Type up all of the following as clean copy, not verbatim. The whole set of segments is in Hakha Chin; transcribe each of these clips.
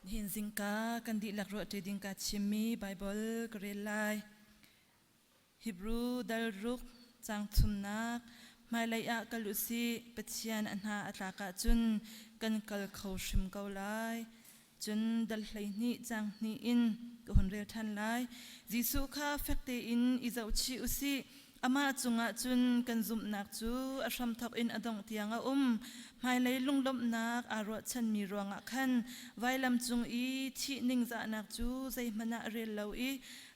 Nihin zingka kan dihlak ruahṭi ding kaa chimmi Baibal ka rel lai. Hebru dal ruk caang thumnak hmailei ah kal u sih Pathian a hna a tlak ahcun kan kal kho hrim ko lai. Cun dal 12 caang hnih in ka hun rel ṭhan lai. Jesuh kha fek tein i zohchih u sih. Amah cungah cun kan zumhnak cu a hramthawk in a dongh tiang a um. Hmailei lunglawmhnak aa ruahchanmi ruangah khan vailam cung i thih ningzahnak cu zeihmanh ah a rel lo i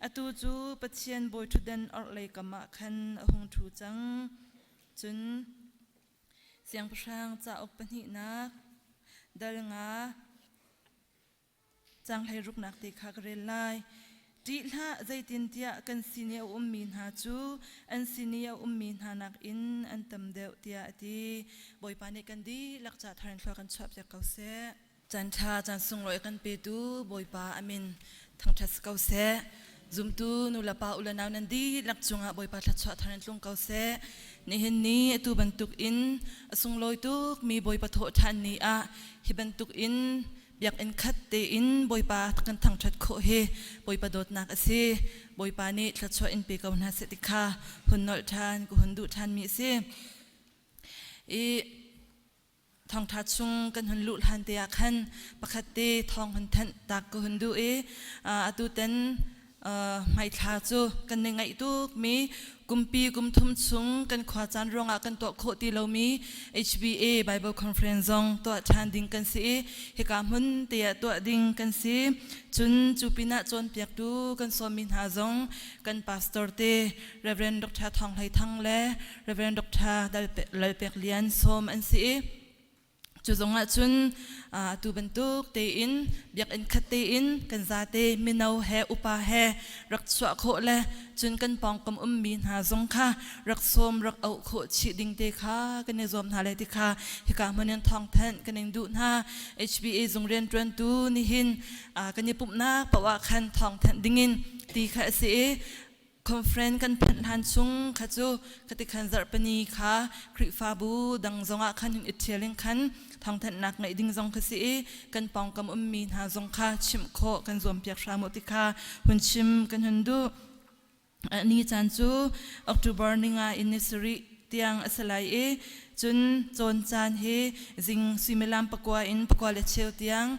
atu cu Pathian bawiṭhutdan orhlei kam ah khan a hung ṭhu cang. Cun Siangpahrang cauk pahnihnak dal nga Caang hleiruknak te kha ka rel lai. Ṭih hlah, zeitintiah kan sin i a ummi hna cu an sin i a ummi hna nakin an tam deuh, tiah a ti. Bawipa nih kan dihlak ca thar in thlua kan chuahpiak ko seh. Caan ṭha, caan sunglawi a kan petu Bawipa a min thangṭhat si ko seh. Zumtu nulepa u le nau nan dihlak cungah Bawipa thluachuah thar in tlung ko seh. Nihin ni atu bantuk in a sunglawi tukmi Bawipa thawhṭhan ni ah hi bantuk in biakinn khat tein Bawipa kan thangṭhat khawh hi Bawipa dawtnak a si. Bawipa nih thluachuah in pe ko hna seh ti kha hun nolh ṭhan ka hun duh ṭhanmi a si. I thawngṭha chung kan hun luh hlan te ah khan pakhat te thawng hun thanh tak ka hun duh i atu tan hmaithla cu kan i ngaih tukmi kumpi kum thum chung kan khua caan ruangah kan tuah khawh ti lomi HBA Bible Conference zong tuah ṭhan ding kan si i hika hmun te ah tuah ding kan si. Cun cu pinah cawnpiaktu kan sawmmi hna zong kan pastor te Reverend Dr. Thawng Hlei Thang le Reverend Dr. Lalpek Lian sawm an si i Cu zongah cun atu bantuk tein biakinn khat tein kan zate mino he upa he rak chuah khawh le cun kan pawngkam ummi hna zong kha rak sawm rak auh khawh chih ding te kha kan i zuam hna le ti kha hika hmun in thawngthanh kan in duh hna. HBA zung rianṭuantu nihin kan i pumhnak paoh ah khan thawngthanh dingin ti kha a si i Conference kan phanh hlan chung kha cu khati khan zarhpini kha Khrihfabu dang zongah khan hun i ṭhial in khan thawngthanhnak ngeih ding zong kha si i kan pawngkam ummi hna zong kha chimh khawh kan zuampiak hram u ti kha hun chim kan hun duh. Ni caan cu October ninga in ni sarih tiang a si lai i cun cawn caan hi zing suimilam pakua in pakua le cheu tiang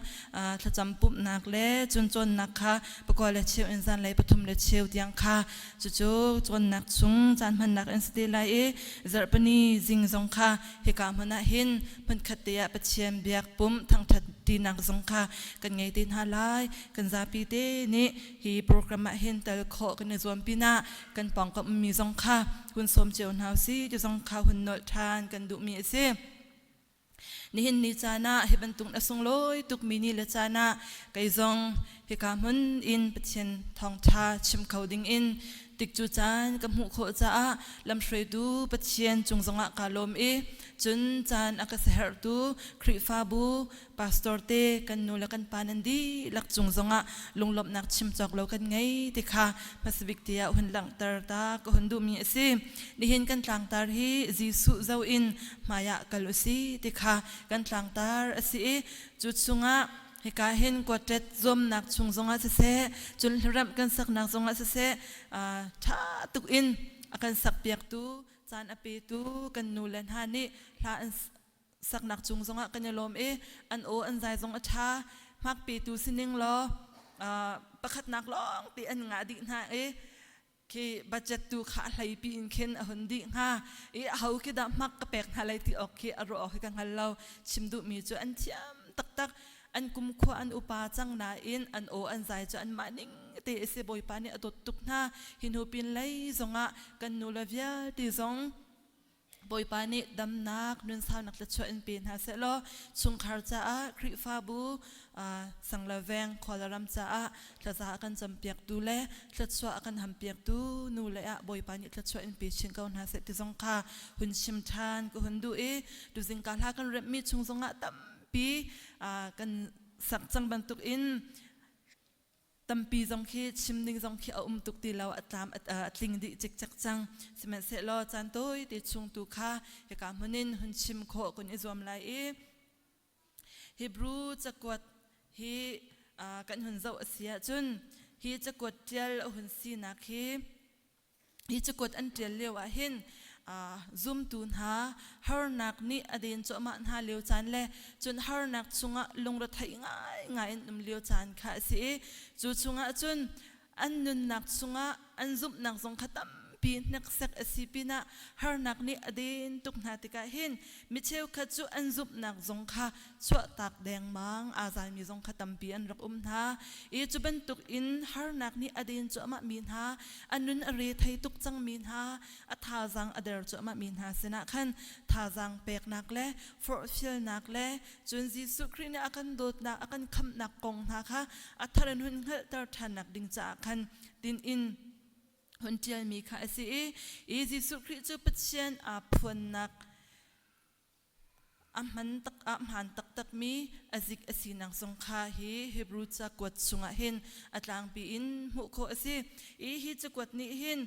thlacam pumhnak le cun cawnnak kha pakua le cheu in zanlei pathum le cheu tiang kha cucu cawnnak chung caan hmannak an si te lai i zarhpini zing zong kha hika hmun ah hin hmunkhat te ah Pathian biak pumh thangṭhat tinak zong kha kan ngei te hna lai. Kan zapi te nih hi program ah hin tel khawh kan i zuam pinah kan pawngkam ummi zong kha hun sawm cio hna usih ti zong kha hun nolh ṭhan kan duhmi a si. Nihin ni caan ah hi bantuk a sunglawi tukmi ni le caan ah kei zong hika hmun in Pathian thawngṭha chim kho ding in tikcu caan ka hmuh khawh caah lamhruaitu Pathian cung zongah kaa lawm i cun caan a ka saherhtu Khrihfabu pastor te kan nu le kan pa nan dihlak cung zongah lunglawmhnak chim cawk lo kan ngei ti kha hmasabik te ah hun langhter ta ka hun duhmi a si. Nihin kan tlangtar hi Jesuh zo in hmaiah kal u si ti kha kan tlangtar a si i cu chungah hika hin quartet zuamnak chung zongah siseh cun hlaremh kan saknak zongah siseh ṭha tuk in a kan sakpiaktu caan a petu kan nu le hna nih hla an saknak cung zongah kan i lawm i an aw an zai zong a ṭha. Hmak petu sining law pakhatnak lawng te an ngah dih hna i khi budget tu kha a hleipi in khin a hun dih hnga i aho khi dah hmak ka pek hna lai ti awk khi a ruah awk hi ka hngal lo. Chim duhmi cu an thiam taktak, an kumkhua an upa cang nain an aw an zai cu anmah ning te a si. Bawipa nih a dawt tuk hna. Hi hnu pin lei zongah kan nule vialte zong Bawipa nih damnak, nunsaunak tluachuah in pe hna sehlaw chungkhar caah Khrihfabu sang le veng khua le ram caah thlaza a kan campiaktu le thluachuah a kan hampiaktu nu le ah Bawipa nih thluachuah in pe chin ko hna seh ti zong kha hun chim ṭhan ka hun duh i tuzing ka hla kan remhmi chung zongah tampi kan sak cang bantuk in Tampi zong khi chim ding zong khi a um tuk ti lo, a tlam a tling dih cikcek cang. Sihmanhsehlaw caan tawi te chung tu kha hika hmun in hun chim khawh kun i zuam lai i Hebrew cakuat hi. Kan hun zoh a si ahcun hi cakuat ṭial a hun sinak hi hi cakuat an ṭial lio ah hin zumtu hna harnak nih a den cuahmah hna lio caan le cun harnak chungah lungretheih ngaingai in um lio caan kha a si i cu chungah cun an nunnak chungah an zumhnak zong kha tampi hneksek a si pinah harnak nih a den tuk hna tikah hin mi cheukhat cu an zumhnak zong kha chuahtak dengmang aa zalmi zong kha tampi an rak um hna i cu bantuk in harnak nih a den cuahmah mi hna a nun a re thei tuk cangmi hna a thazaang a der cuahmah mi hna sinah khan thazaang peknak le forhfialnak le cun Jesuh Khrih nih a kan dawtnak a kan khamhnak kong hna kha a thar in hun hngalhter ṭhannak ding caah khan tin in hun ṭialmi kha a si i Jesuh Khrih cu Pathian aa phuannak A hman tak ah hmaan taktakmi a zik a sinak zong kha hi Hebru cakuat chungah hin a tlangpi in hmuh khawh a si. I hi cakuat nih hin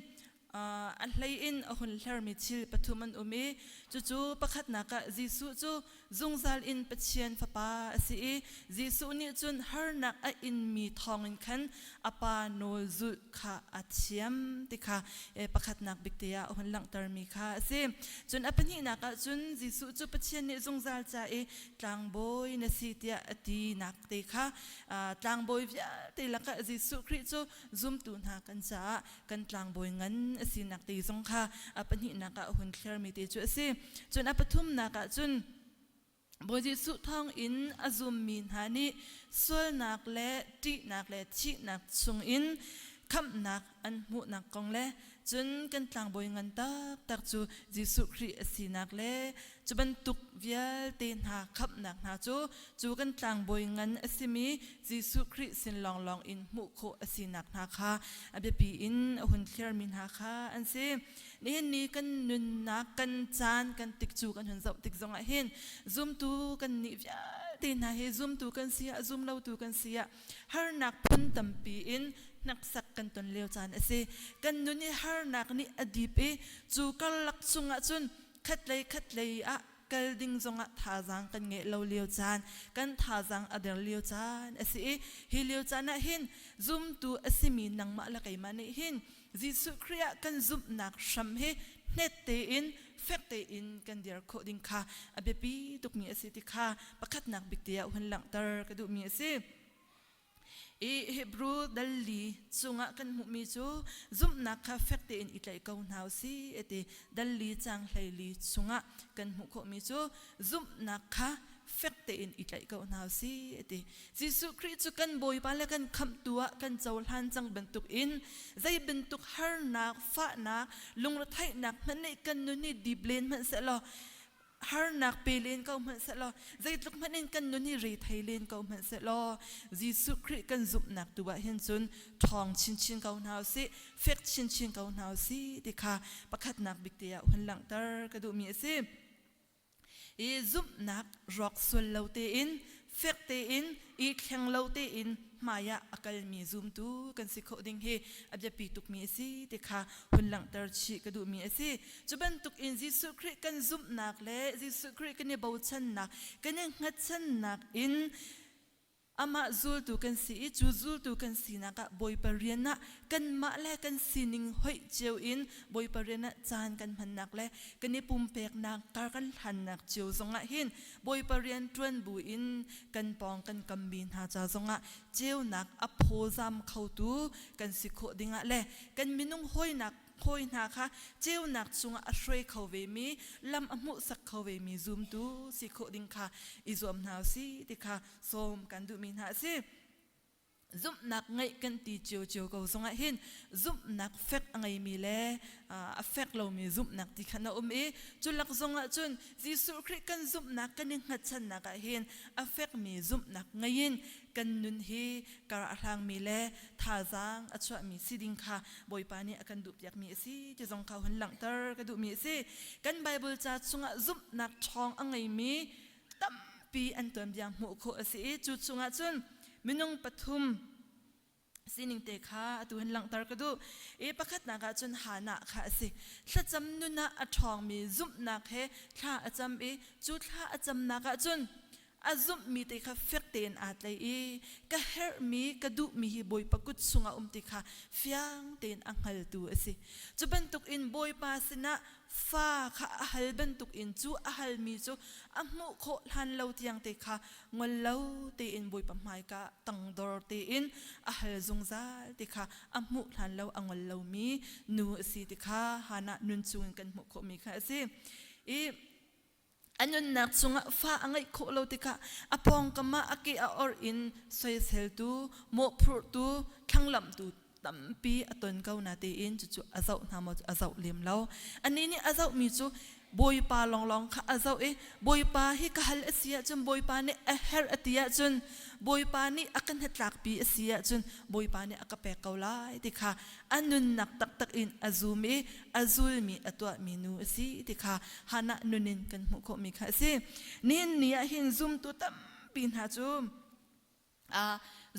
a hlei in a hun hlermi thil pathum an um i cucu pakhatnak ah Jesuh cu zungzal in Pathian Fapa a si i Jesuh nih cun harnak a inmi thawngin khan a Pa nawl zulh kha a thiam ti kha pakhatnak bik te ah a hun langhtermi kha a si. Cun a pahnihnak ah cun Jesuh cu Pathian nih zungzal ca i tlangbawi na si tiah a tinak te kha tlangbawi vialte lakah Jesuh Khrih cu zumtu hna kan caah kan tlangbawi ngan a sinak te zong kha a pahnihnak ah a hun thlermi te cu a si. Cun a pathumnak ah cun Bawi Jesuh thawngin a zummi hna nih sualnak le ṭihnak le thihnak chungin khamhnak an hmuhnak kong le cun kan tlangbawi ngan taktak cu Jesuh Khrih a sinak le cu bantuk vialte hna khamhnak hna cu cu kan tlangbawi ngan a simi Jesuh Khrih sin lawnglawng in hmuh khawh a sinak hna kha a biapi in a hun thlirmi hna kha an si. Nihin ni kan nunnak, kan caan, kan tikcu kan hun zoh tik zongah hin zumtu kan nih vialte hna hi zumtu kan si ah zumlotu kan si ah harnak phun tampi in hneksak kan ton lio caan a si. Kan nun i harnak nih a dip i cu karlak chungah cun khatlei khatlei ah kal ding zongah thazaang kan ngeih lo lio caan, kan thazaang a der lio caan a si i hi lio caan ah hin zumtu a simi nangmah le keimah nih hin Jesuh Khrih ah kan zumhnak hram hi hnet tein fek tein kan dir khawh ding kha a biapi tukmi a si ti kha pakhatnak bik te ah hun langhter ka duhmi a si. I Hebrew dal li chungah kan hmuhmi cu zumhnak kha fek tein i tlaih ko hna u si ti dal li cang 14 chungah kan hmuh khawhmi cu zumhnak kha fek tein i tlaih ko hna u si ti. Jesuh Khrih cu kan Bawipa le kan khamhtu ah kan cohlan cang bantuk in zei bantuk harnak, fahnak, lungretheihnak hmanh nih kan nun hi dip len hmanh sehlaw harnak pe len ko hmanh sehlaw zeitluk hmanh in kan nun hi rethei len ko hmanh sehlaw Jesuh Khrih kan zumhnak tu ah hin cun ṭhawng chinchin ko hna usih, fek chinchin ko hna usih ti kha pakhatnak bik te ah hun langhter ka duhmi a si. I zumhnak rawk sual lo tein, fek tein, i thleng lo tein hmai ah a kalmi zumtu kan si khawh ding hi a biapi tukmi a si ti kha hun langhter chih ka duhmi a si. Cu bantuk in Jesuh Khrih kan zumhnak le Jesuh Khrih kan i bochannak, kan i hngatchannak in Amah zultu kan si i cu zultu kan sinak ah Bawipa rian ah kanmah le kan sining hoih cio in Bawipa rian ah caan kan hmannak le kan i pumpeknak kar kan hlannak cio zongah hin Bawipa rian ṭuan bu in kan pawng kan kammi hna ca zongah ceunak a phawzam khotu kan si khawh dingah le kan minung hawinak hawi hna kha ceunak chungah a hruai kho vemi lam a hmuhsak kho vemi zumtu si khawh ding kha i zuam hna u si ti kha sawm kan duhmi hna a si. Zumhnak ngeih kan ti ciocio ko zongah hin zumhnak fek a ngeimi le a fek lomi zumhnak ti khan a um i cu lak zongah cun Jesuh Khrih kan zumhnak kan i hngatchannak ah hin a fekmi zumhnak ngei in kan nun hi kar a hlangmi le thazaang a chuahmi si ding kha Bawipa nih a kan duhpiakmi a si ti zong kha hun langhter ka duhmi a si. Kan Baibal ca chungah zumhnak ṭhawng a ngeimi tampi an tuanbia hmuh khawh a si i cu chungah cun minung pathum sining te kha atu hin langhter ka duh. I pakhatnak ah cun Hannah kha a si. Thlacam nun ah a ṭhawngmi zumhnak he thla a cam i cu thla a camnak ah cun a zumhmi te kha fek. tein aa tlai i ka herhmi ka duhmi hi Bawipa kut chungah um ti kha fiang tein a hngaltu a si. Cu bantukin Bawipa sinah fa kha a hal bantukin cu a halmi cu a hmuh khawh hlan lo tiang te kha ngol lo tein Bawipa hmaika tangdor tein a hal zungzal ti kha a hmuh hlan lo a ngol lomi nu a si ti kha Hannah nun chungin kan hmuh khawhmi kha a si. I a nunnak chungah fa a ngeih khawh lo tikah a pawngkam ah a ke a orh in soiseltu, mawhphurhtu, thlanglamhtu tampi a ton ko na tein cucu a zoh hna maw a zoh lem lo. Anih nih a zohmi cu Bawipa lawnglawng kha a zoh i Bawipa hi ka hal a si ahcun Bawipa nih a herh a ti ahcun Bawipa nih a ka hnatlakpi a si ahcun Bawipa nih a ka pek ko lai ti kha a nunnak taktak in a zum i a zulmi a tuahmi nu a si ti kha Hannah nun in kan hmuh khawhmi kha a si. Nihin ni ah hin zumtu tampi hna cu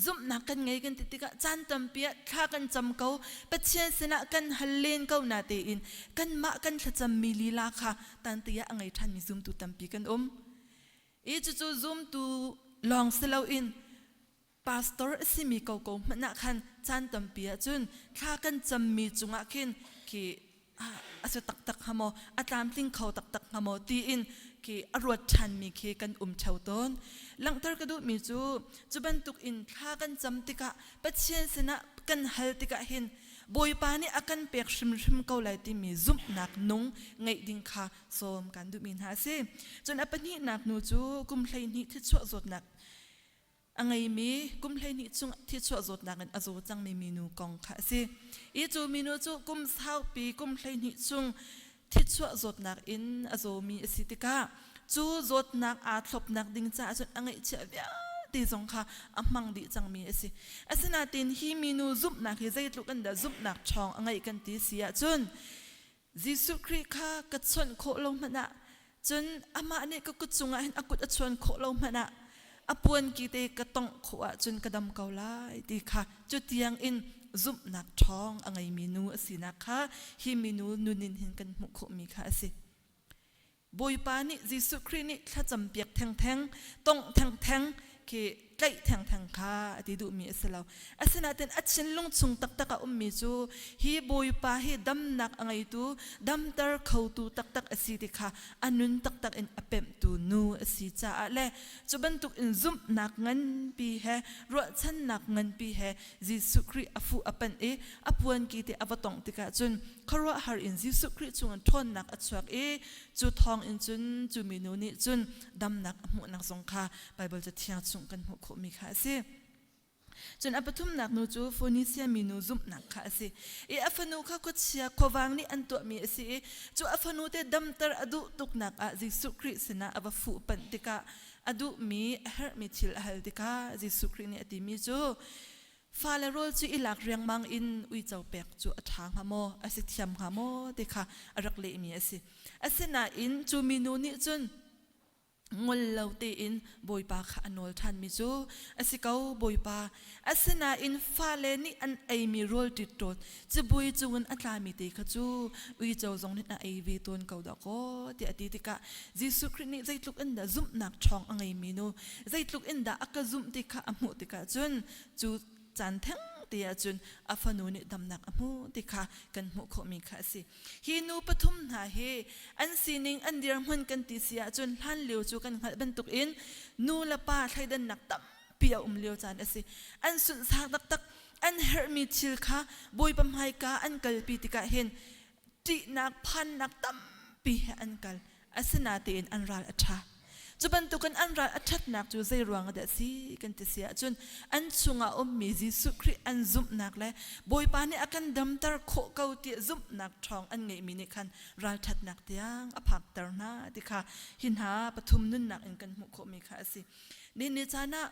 zumhnak kan ngei kan ti tikah caan tampi ah thla kan cam ko Pathian sinah kan hal len ko na tein kanmah kan thlacammi lila kha tanti ah a ngei ṭhanmi zumtu tampi kan um. I cucu zumtu lawng si loin pastor a simi koko hmanh ah khan caan tampi ahcun thla kan cammi cungah khin khi a si taktak hnga maw a tlamtling kho taktak hnga maw tiin khi a ruat ṭhanmi khi kan um ṭheo tawn. Langhter ka duhmi cu cu bantuk in thla kan cam tikah Pathian sinah kan hal tikah hin Bawipa nih a kan pek hrimhrim ko lai timi zumhnak nung ngeih ding kha sawm kan duhmi hna a si. Cun a pahnihnak nu cu kum 12 thichuah zawtnak a ngeimi kum 12 chung thichuah zawtnak in a zaw cangmi minu kong kha a si. I cu minu cu kum saupi kum 12 chung thichuah zawtnak in a zawmi a si tikah cu zawtnak aa thlopnak ding caah cun a ngeihchiah vialte zong kha a hmang dih cangmi a si. Asinain hi minu zumhnak hi zeitluk in dah zumhnak ṭhawng a ngeih kan ti si ahcun Jesuh Khrih kha ka chawnh khawh lo hmanh ah cun amah nih ka kut cungah hin a kut a chuan khawh lo hmanh ah a puanki te ka tongh khawh ahcun ka dam ko lai ti kha cu tiang in zumhnak ṭhawng a ngeimi nu a sinak kha hi minu nun in hin kan hmuh khawhmi kha a si. Bawipa nih Jesuh Khrih nih thlacam piak thengtheng, tongh thengtheng khi tlaih thengtheng kha a ti duhmi a si lo. Asinain a thinlung chung taktak a ummi cu hi Bawipa hi damnak a ngeitu, damter khotu taktak a si ti kha a nun taktak in a pemhtu nu a si caah le cu bantuk in zumhnak nganpi he ruahchannak nganpi he Jesuh Khrih a fuh a panh i a puanki te a va tongh tikah cun khuaruahhar in Jesuh Khrih chungin ṭhawnnak a chuak i cu thawng in cun cu minu nih cun damnak a hmuhnak zong kha Baibal Cathiang chung kan hmuh khawhmi kha a si. Cun a pathumnak nu cu Phoenisia minu zumhnak kha a si. I a fanu kha khuachia khuavang nih an tuahmi a si i cu a fanu te damter a duh tuknak ah Jesuh Khrih sinah a va fuh panh tikah a duhmi a herhmi thil a hal tikah Jesuh Khrih nih a timi cu Fale rawl cu i lak riangmang in uico pek cu a ṭha hnga maw, a si thiam hnga maw ti kha a rak lehmi a si. Asinain cu minu nih cun ngol lo tein Bawipa kha a nawl ṭhanmi cu a si ko Bawipa. Asinain fale nih an eimi rawl ṭitṭawt cibui cungin a tlami te kha cu uico zong nih a ei ve tawn ko dahkaw tiah a ti tikah Jesuh Khrih nih zeitluk in dah zumhnak ṭhawng a ngeimi nu zeitluk in dah a ka zumh ti kha a hmuh tikah cun cu caan theng te ah cun a fanu nih damnak a hmu ti kha kan hmuh khawhmi kha a si. Hi nu pathum hna hi an sining an dirhmun kan ti si ahcun hlan lio cu kan hngalh bantukin nu le pa thleidannak tampi a um lio caan a si. An sunhsak taktak an herhmi thil kha Bawipa hmaika an kalpi tikah hin ṭihnak phannak tampi he an kal. Asinain an ral a ṭha. Cu bantukin an ral a ṭhatnak cu zei ruang ah dah si kan ti si ahcun an chungah ummi Jesuh Khrih an zumhnak le Bawipa nih a kan damter khawh ko tiah zumhnak ṭhawng an ngeihmi nih khan ralṭhatnak tiang a phakter hna ti kha hi hna pathum nunnak in kan hmuh khawhmi kha a si. Nihin ni caan ah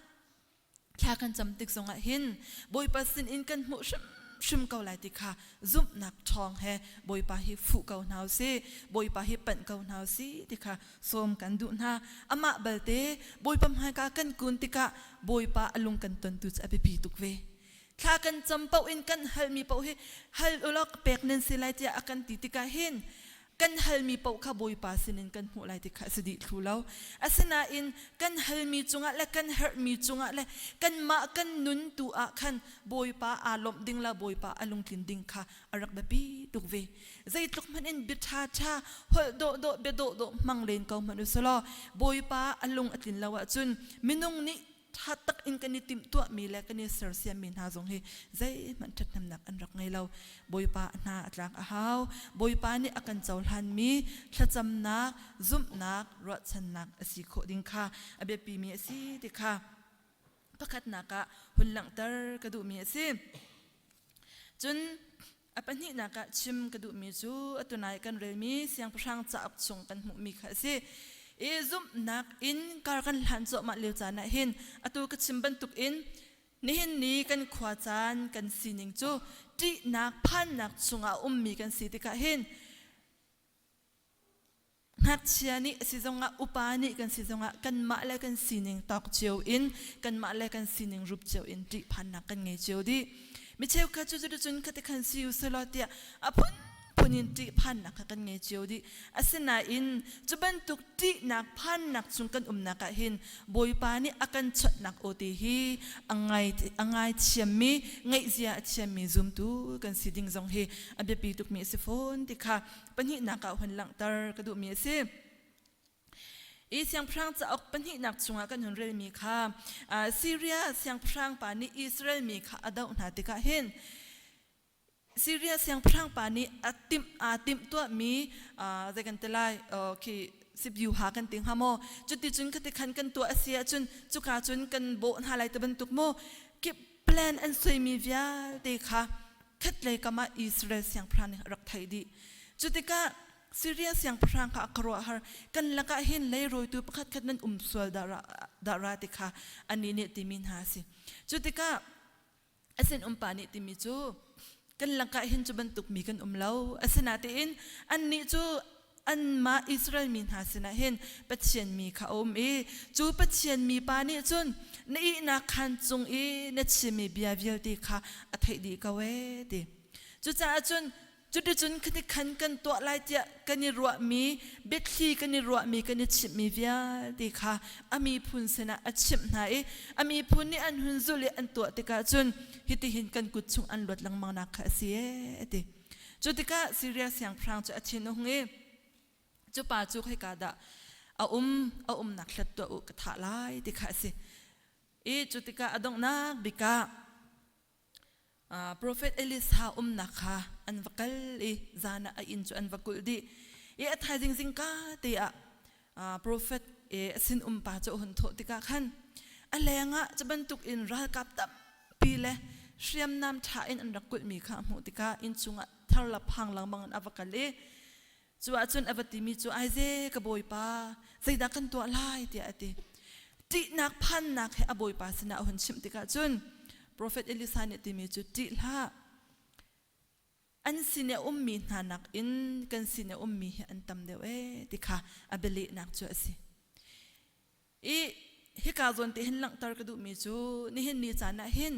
thla kan cam tik zongah hin Bawipa sin in kan hmuh hrimhrim ko lai ti kha zumhnak ṭhawng he Bawipa hi fuh ko hna usih Bawipa hi panh ko hna usih ti kha sawm kan duh hna. Amah balte Bawipa hmaika kan kun tikah Bawipa a lung kan ton tu cu a biapi tuk ve. Thla kan cam paoh in kan halmi paoh hi hal ulaw ka pek nan si lai tiah a kan ti tikah hin. Kan halmi paoh kha Bawipa sinin kan hmuh lai ti kha a si dih thlu lo. Asinain kan halmi cungah le kan herhmi cungah le kanmah kan nun tu ah khan Bawipa aa lawmh ding le Bawipa a lungtlin ding kha a rak biapi tuk ve. Zeitluk hmanh in bia ṭhaṭha, holh dawhdawh, bia dawhdawh hmang len ko hmanh u selaw Bawipa a lung a tlin lo ahcun minung nih ṭha tak in kan i timhtuahmi le kan i sersiammi hna zong hi zeihmanh ṭhathnemnak an rak ngei lo. Bawipa hna a tlak a hau. Bawipa nih a kan cohlanmi thlacamnak, zumhnak, ruahchannak a si khawh ding kha a biapimi a si ti kha pakhatnak ah hun langhter ka duhmi a si. Cun a pahnihnak ah chim ka duhmi cu atu nai kan relmi Siangpahrang cauk chung kan hmuhmi kha a si. I zumhnak in kar kan hlan cuahmah lio caan ah hin atu ka chim bantuk in nihin ni kan khua caan kan sining cu ṭihnak phannak chungah a ummi kan si tikah hin Ngakchia nih a si zongah upa nih kan si zongah kanmah le kan sining tawk cio in kanmah le kan sining rup cio in ṭihphannak kan ngei cio dih. Mi cheukhat cu cuticun khati khan si u selaw tiah a phunphun in ṭihphannak kha kan ngei cio dih. Asinain cu bantuk ṭihnak phannak chung kan umnak ah hin Bawipa nih a kan chawnhnak aw te hi a ngai a ngaithiammi ngaihzia a thiammi zumtu kan si ding zong hi a biapi tukmi a si fawn ti kha pahnihnak ah hun langhter ka duhmi a si. I siangpahrang cauk pahnihnak chungah kan hun relmi kha Syria siangpahrang pa nih Israel mi kha a doh hna tikah hin Syria siangpahrang pa nih a timh aa timh tuahmi zei kan ti lai khi sipyu ha kan ti hnga maw cuticun khati khan kan tuah a si ahcun cuka cun kan bawh hna lai ti bantuk maw kip plan an suaimi vialte kha khatlei kam ah Israel siangpahrang nih a rak theih dih. Cu tikah Syria siangpahrang kha a khuaruahhar. Kan lakah hin leirawitu pakhatkhat nan um sual dah ra ti kha anih nih timi hna a si. Cu tikah a sinum pa nih timi cu kan lakah hin cu bantuk mi kan um lo. Asinain annih cu anmah Israel mi hna sinah hin Pathian mi kha a um i cu Pathian mi pa nih cun na ihnak khaan cung i na chimmi bia vialte kha a theih dih ko ee ti. Cucaah cun cuticun khati khan kan tuah lai tiah kan i ruahmi biathli kan i ruahmi kan i chimhmi vialte kha a miphun sinah a chimh hna i a miphun nih an hun zulh i an tuah tikah cun hitihin kan kut chung an luat lengmang nak kha a si ee ti. Cu tikah Siria siangpahrang cu a thin a hung i cu pa cu khoika dah a um a umnak hlat tuah u ka thah lai ti kha a si. I cu tikah a donghnak bik ah profet Elisa umnak kha an va kal i zan ah a inn cu an va kulh dih. I a thaizing zingka te ah profet a sin um pa cu a hun thawh tikah khan a lengah cu bantuk in ralkap tampi le hriamnam ṭha in an rak kulhmi kha a hmuh tikah innchung ah thar la phang lengmang in a va kal i cu ahcun a va timi cu aize ka bawipa zeidah kan tuah lai tiah a ti. Ṭihnak phannak he a bawipa sinah a hun chimh tikah cun profet Elisa nih timi cu ṭih hlah an sin i a ummi hna nakin kan sin i a ummi hi an tam deuh ee ti kha a bialehnak cu a si. I hika zawn te hin langhter ka duhmi cu nihin ni caan ah hin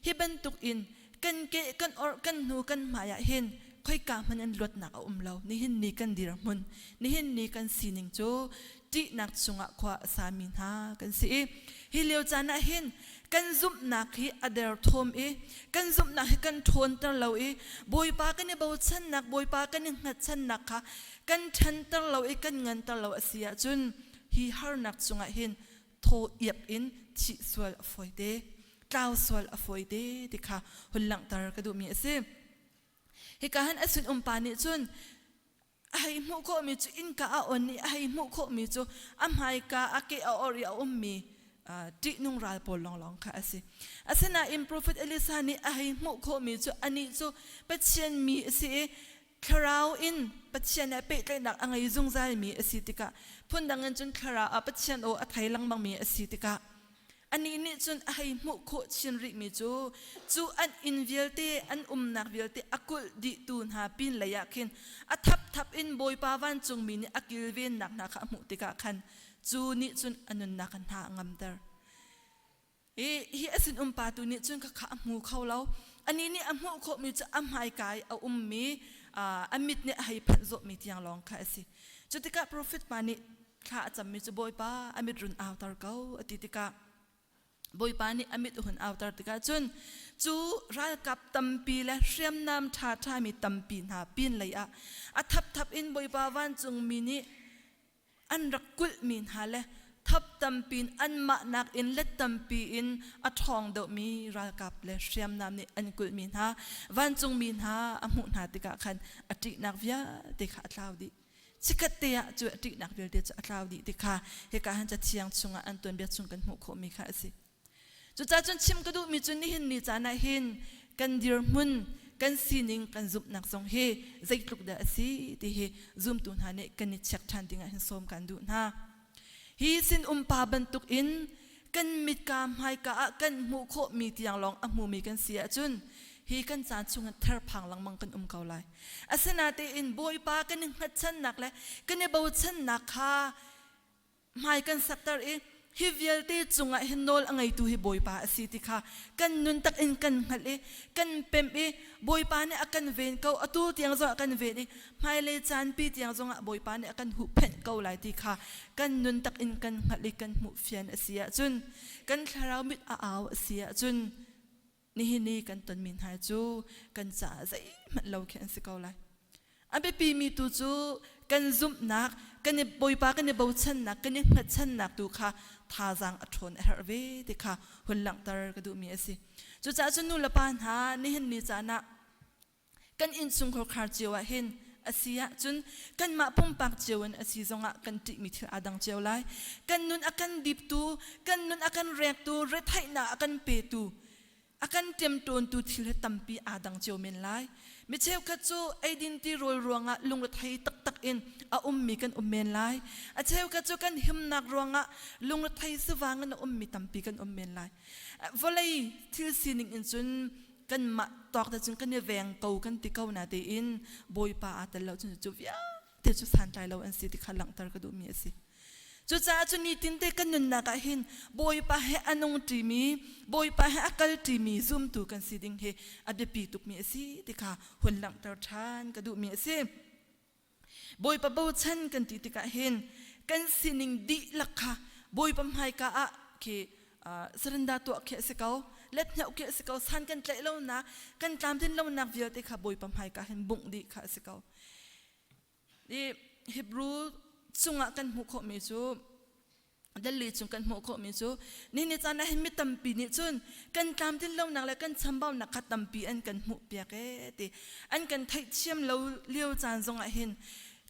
hi bantuk in kan ke kan orh kan hnu kan hmai ah hin khoika hmanh in luatnak a um lo. Nihin ni kan dirhmun nihin ni kan sining cu ṭihnak chungah khua a sami hna kan si i hi lio caan ah hin kan zumhnak hi a derthawm i kan zumhnak hi kan ṭhawnter lo i Bawipa kan i bochannak Bawipa kan i hngatchannak kha kan ṭhanter lo i kan nganter lo a si ahcun hi harnak chungah hin thaw iap in thih sual a fawi te tlau sual a fawi te ti kha hun langhter ka duhmi a si. Hika han a sinum pa nih cun a hei hmuh khawhmi cu innka a on i a hei hmuh khawhmi cu a hmaika a ke a or i a ummi ṭihnung ral pawl lawnglawng kha a si. Asinain profet Elisa nih a hei hmuh khawhmi cu anih cu Pathian mi a si i thlarau in Pathian he pehtlaihnak a ngei zungzalmi a si tikah phundang in cun thlarau ah Pathian aw a thei lengmangmi a si tikah Anih nih cun a hei hmuh khawh chin rihmi cu, cu an inn vialte, an umnak vialte a kulh dihtu hna pinlei ah khin a thapthap in Bawipa vancungmi nih a kilvennak hna kha a hmuh tikah khan cu nih cun a nunnak a hna a ngamter. I hi a sinum pa tu nih cun khakha a hmu kho lo. Anih nih a hmuh khawhmi cu a hmaika i a ummi. A mit nih a hei phanh zawhmi tiang lawng kha a si. Cu tikah profet pa nih thla a cammi cu Bawipa a mit run auter ko a ti tikah Bawipa nih a mit a hun auter tikah cun cu ralkap tampi le hriamnam ṭhaṭhami tampi hna pin lei ah a thapthap in Bawipa vancungmi nih an rak kulhmi hna le thap tampi in anmah nakin let tampi in a ṭhawng deuhmi ralkap le hriamnam nih an kulhmi hna vancungmi hna a hmuh hna tikah khan a ṭihnak vialte kha a tlau dih. Chikkhat te ah cu a ṭihnak vialte cu a tlau dih ti kha hika han cathiang chungah an tuanbia chung kan hmuh khawhmi kha a si. Cucaah cun chim ka duhmi cu nihin ni caan ah hin kan dirhmun, kan sining, kan zumhnak zong hi zeitluk dah a si ti hi zumtu hna nih kan i check ṭhan dingah hin sawm kan duh hna. Hi sinum pa bantuk in kan mitka hmaika ah kan hmuh khawhmi tiang lawng a hmumi kan si ahcun hi kan caan chungah therphang lengmang kan um ko lai. Asinain Bawipa kan i hngatchannak le kan i bochannak kha hmai kan sakter i hi vialte cungah hin nawl a ngeitu hi Bawipa a si ti kha kan nun tak in kan hngalh i kan pemh i Bawipa nih a kan ven ko, atu tiang zong a kan ven i hmailei caanpi tiang zongah Bawipa nih a kan huhphenh ko lai ti kha kan nun tak in kan hngalh i kan hmuh fian a si ahcun, kan thlarau mit a au a si ahcun, nihin i kan tonmi hna cu kan caah zeihmanh lo khi an si ko lai. A biapimi tu cu kan zumhnak, kan i Bawipa kan i bochannak, kan i hngatchannak tu kha thazaang a ṭhawn a herh ve ti kha hun langhter ka duhmi a si. Cucaah cun nu le pa hna nihin ni caan ah kan innchungkhar khar cio ah hin a si ahcun kanmah pumpak cio in a si zongah kan ṭihmi thil aa dang cio lai. Kan nun a kan diptu, kan nun a kan rektu, retheihnak a kan petu, a kan ṭemṭawntu thil hi tampi aa dang cio men lai. Mi cheukhat cu eidin tirawl ruangah lungrethei taktak in a ummi kan um men lai. A cheukhat cu kan himnak ruangah lungrethei sivang in a ummi tampi kan um men lai. Vawlei thil sining in cun kanmah tawk te cun kan i veng ko kan ti ko na tein Bawipa aa tel lo cun cu vialte cu santlai lo an si ti kha langhter ka duhmi a si. Cucaah cu nitin te kan nunnak ah hin Bawipa he a nung ṭimi, Bawipa he a kal ṭimi zumtu kan si ding hi a biapi tukmi a si ti kha hun langhter ṭhan ka duhmi a si. Bawipa bochan kan ti tikah hin kan sining dihlak kha Bawipa hmaika ah khi saranda tuah khi a si ko, let hneuh khi a si ko, san kan tlaih lonak, kan tlamtlin lonak vialte kha Bawipa hmaika hin bungh dih kha a si ko. I Hebrew chungah kan hmuh khawhmi cu Delhi chung kan hmuh khawhmi cu ni ni caan ah hin mi tampi nih cun kan tlamtlin lonak le kan chambaunak kha tampi an kan hmuh piak ee ti an kan theihthiam lo lio caan zongah hin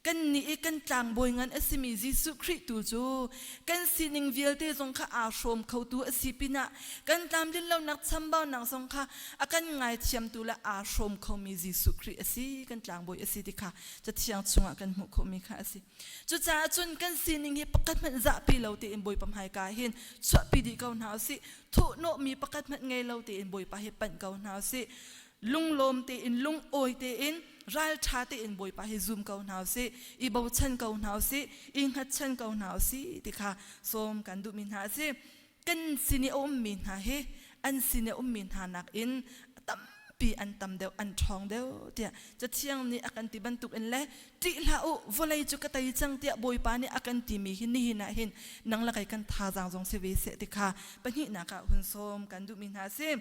kan nih i kan tlangbawi ngan a simi Jesuh Khrih tu cu kan sining vialte zong kha aa hrawm khotu a si pinah kan tlamtlin lonak chambaunak zong kha a kan ngaithiamtu le aa hrawm khomi Jesuh Khrih a si, kan tlangbawi a si ti kha Cathiang chungah kan hmuh khawhmi kha a si. Cucaah cun kan sining hi pakhat hmanh zahpi lo tein Bawipa hmaika hin chuahpi dih ko hna usih. Thuhnawhmi pakhat hmanh ngei lo tein Bawipa hi panh ko hna usih. Lunglawm tein, lungawi tein, ralṭha tein Bawipa hi zum ko hna usih. I bochan ko hna usih, i hngatchan ko hna usih ti kha sawm kan duhmi hna a si. Kan sin i a ummi hna hi an sin i a ummi hna nakin tampi an tam deuh, an ṭhawng deuh tiah Cathiang nih a kan ti bantukin le ṭih hlah u, vawlei cu ka tei cang tiah Bawipa nih a kan timi hi nihin ah hin nang le kei kan thazaang zong si ve seh ti kha pahnihnak ah hun sawm kan duhmi hna a si.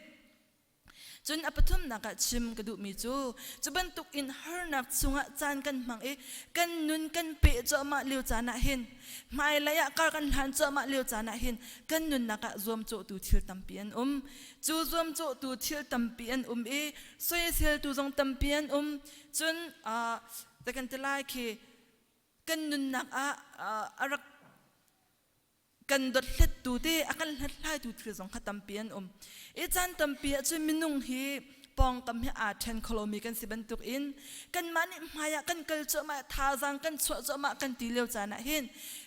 Cun a pathumnak ah chim ka duhmi cu, cu bantuk in harnak chungah caan kan hmang i kan nun kan peh cuahmah lio caan ah hin, hmailei ah kar kan hlan cuahmah lio caan ah hin kan nunnak ah zuamcawhtu thil tampi an um. Cu zuamcawhtu thil tampi an um i soiseltu zong tampi an um. Cun uh, kan ti lai khi kan nunnak ah a rak kan dothlettu te a kan hlathlaitu thil zong kha tampi an um. I caan tampi ahcun minung hi pawngkam hi aa ṭhen kholomi kan si bantuk in kanmah nih hmai ah kan kal cuahmah, thazaang kan chuah cuahmah kan ti lio caan ah hin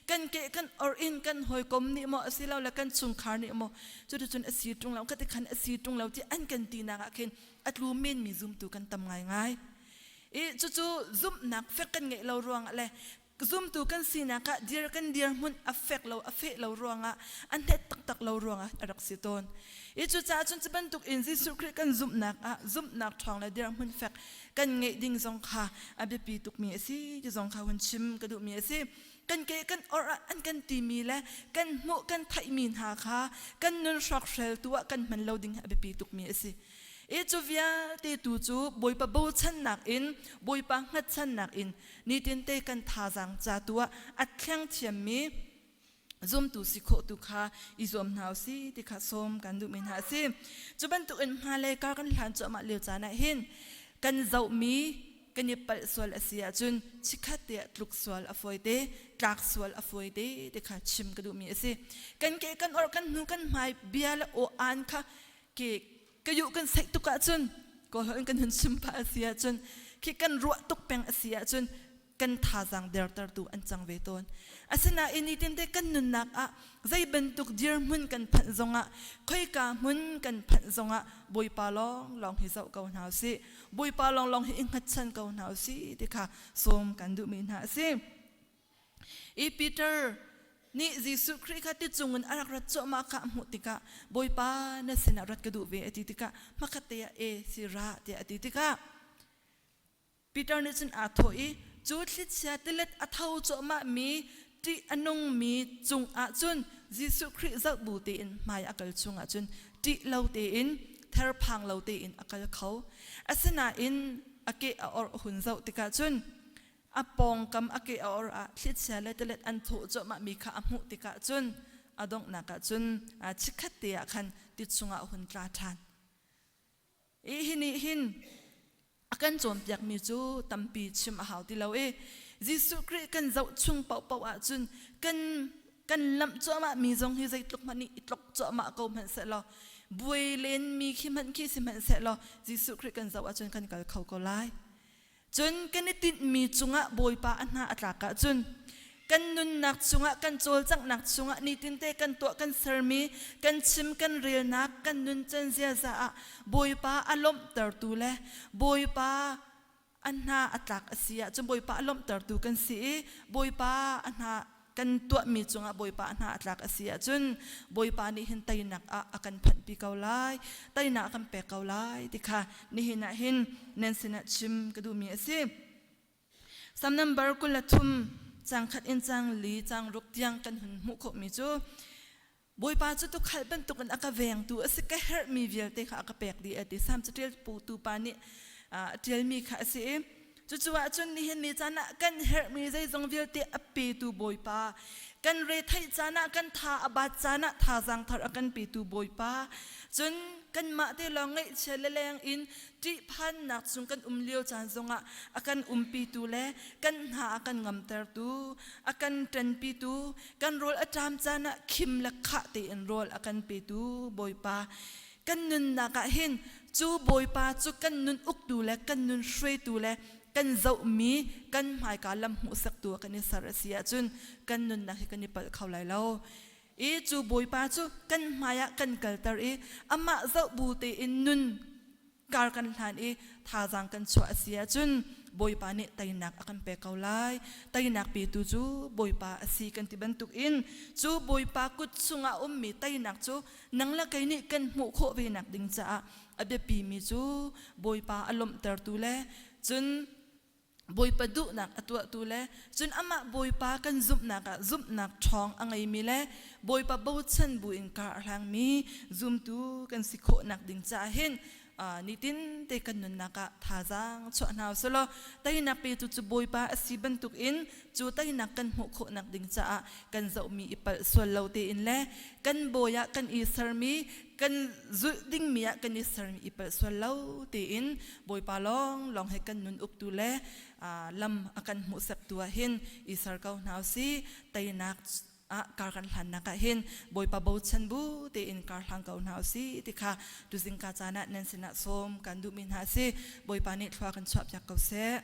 kan ke kan or in kan hawikom nih maw asilole kan chungkhar nih maw cuticun a si ṭung lo, khati khan a si ṭung lo ti an kan tinak ah khin a tlu menmi zumtu kan tam ngaingai. I cucu zumhnak fek kan ngeih lo ruangah le. Zumtu kan sinak ah dir kan dirhmun a fek lo a feh lo ruangah a hnet taktak lo ruangah a rak si tawn. I cucaah cun cu bantuk in Jesuh Khrih kan zumhnak ah zumhnak ṭhawng le dirhmun fek kan ngeih ding zong kha a biapi tukmi a si ti zong kha hun chim ka duhmi a si. Kan ke kan orh ah an kan timi le kan hmuh kan theihmi hna kha kan nun hrawkhreltu ah kan hman lo ding a biapi tukmi a si. I cu vialte tu cu Bawipa bochannak in Bawipa hngatchannak in nitinte kan thazaang ca tu ah a thleng thiammi zumtu si khawh tu kha i zuam hna usih ti kha sawm kan duhmi hna a si. Cu bantukin hmailei kar kan hlan cuahmah lio caan ah hin kan zohmi kan i palh sual a si ahcun chikkhat te ah tluk sual a fawi te, tlak sual a fawi te ti kha chim ka duhmi a si. Kan ke kan orh kan hnu kan hmai bia le aw aan kha ke ka yu kan saih tuk ahcun kawlholh in kan hun chim pah a si ahcun khi kan ruah tuk peng a si ahcun kan thazaang dertertu an cang ve tawn. Asinain nitin te kan nunnak ah zei bantuk dirhmun kan phanh zongah khoika hmun kan phanh zongah Bawipa lawng lawng hi zoh ko hna usih. Bawipa lawng lawng hi i hngatchan ko hna usih ti kha sawm kan duhmi hna a si. I Peter nih Jesuh Khrih kha ti cungin a rak rat cuahmah kha a hmuh tikah Bawipa na sinah rat ka duh ve a ti tikah hmakhat te ah e si ra tiah a ti tikah Peter nih cun aa thawh i cu thlichia tilet a tho cuahmah mi ṭih a nungmi cungah cun Jesuh Khrih zoh bu tein hmai a kal chungah cun ṭih lo tein therphang lo tein a kal kho. Asinain a ke a orh hun zoh tikah cun a pawngkam a ke a or ah thlichia le tilet an thawh cuahmah mi kha a hmuh tikah cun a donghnak ah cun chikkhat te ah khan ti chungah a hun tla ṭhan. I hi nih hin a kan cawnpiakmi cu tampi chim a hau ti lo i Jesuh Khrih kan zoh chung paohpaoh ahcun kan kan lamh cuahmah mi zong hi zeitluk hmanh nih i tlok cuahmah ko hmanh sehlaw buai len mi khi hmanh khi si hmanh sehlaw Jesuh Khrih kan zoh ahcun kan kal kho ko lai. Cun kan i tinhmi cungah Bawipa a hna a tlak ahcun kan nunnak chungah kan cawlcanghnak chungah nitinte kan tuah kan sermi kan chim kan relnak kan nuncan ziaza ah Bawipa a lawmhtertu le Bawipa a hna a tlak a si ahcun Bawipa a lawmhtertu kan si i Bawipa a hna kan tuahmi cungah Bawipa hna a tlak a si ahcun Bawipa nih hin teinak ah a kan phanhpi ko lai, teinak a kan pek ko lai ti kha nihin ah hin nan sinah chim ka duhmi a si. Sam number 23 cang khat in cang li cang ruk tiang kan hun hmuh khawhmi cu Bawipa cu tukhal bantukin a ka vengtu a si ka herhmi vialte kha a ka pek dih a ti. Sam caṭial tu pa nih a ṭialmi kha a si i cucu ahcun nihin ni caan ah kan herhmi zeizong vialte a petu Bawipa kan retheih caan ah kan tha a bat caan ah thazaang thar a kan petu Bawipa cun kanmah te lawng ngaihchia le leng in ṭihphannak chung kan um lio caan zongah a kan umpitu le kan hna a kan ngamtertu a kan ṭanpitu kan rawl a ṭam caan ah khim le khah tein rawl a kan petu Bawipa kan nunnak ah hin cu Bawipa cu kan nun uktu le kan nun hruaitu le kan zohmi kan hmaika lam hmuhsaktu ah kan i ser a si ahcun kan nunnak hi kan i palh kho lai lo. I cu Bawipa cu kan hmai ah kan kalter i amah zoh bu tein nun kar kan hlan i thazaang kan chuah a si ahcun Bawipa nih teinak a kan pek ko lai. Teinak petu cu Bawipa a si kan ti bantuk in cu Bawipa kut chungah ummi teinak cu nang le kei nih kan hmuh khawh ve nak ding caah a biapimi cu Bawipa a lawmhtertu le cun Bawipa duhnak a tuahtu le cun amah Bawipa kan zumhnak ah zumhnak ṭhawng a ngeimi le Bawipa bochan buin kar a hlangmi zumtu kan si khawhnak ding caah hin nitin te kan nunnak ah thazaang chuah hna usih law teinak petu cu Bawipa a si bantuk in cu teinak kan hmuh khawhnak ding caah kan zohmi i palh sual lo tein le kan bawi ah kan i sermi kan zulh dingmi ah kan i sermi i palh sual lo tein Bawipa lawng lawng he kan nun uktu le lam a kan hmuhsaktu ah hin i ser ko hna usih. Teinak ah kar kan hlannak ah hin Bawipa bochan bu tein kar hlang ko hna usih ti kha tuzingka caan ah nan sinah sawm kan duhmi hna a si. Bawipa nih thlua kan chuahpiak ko seh.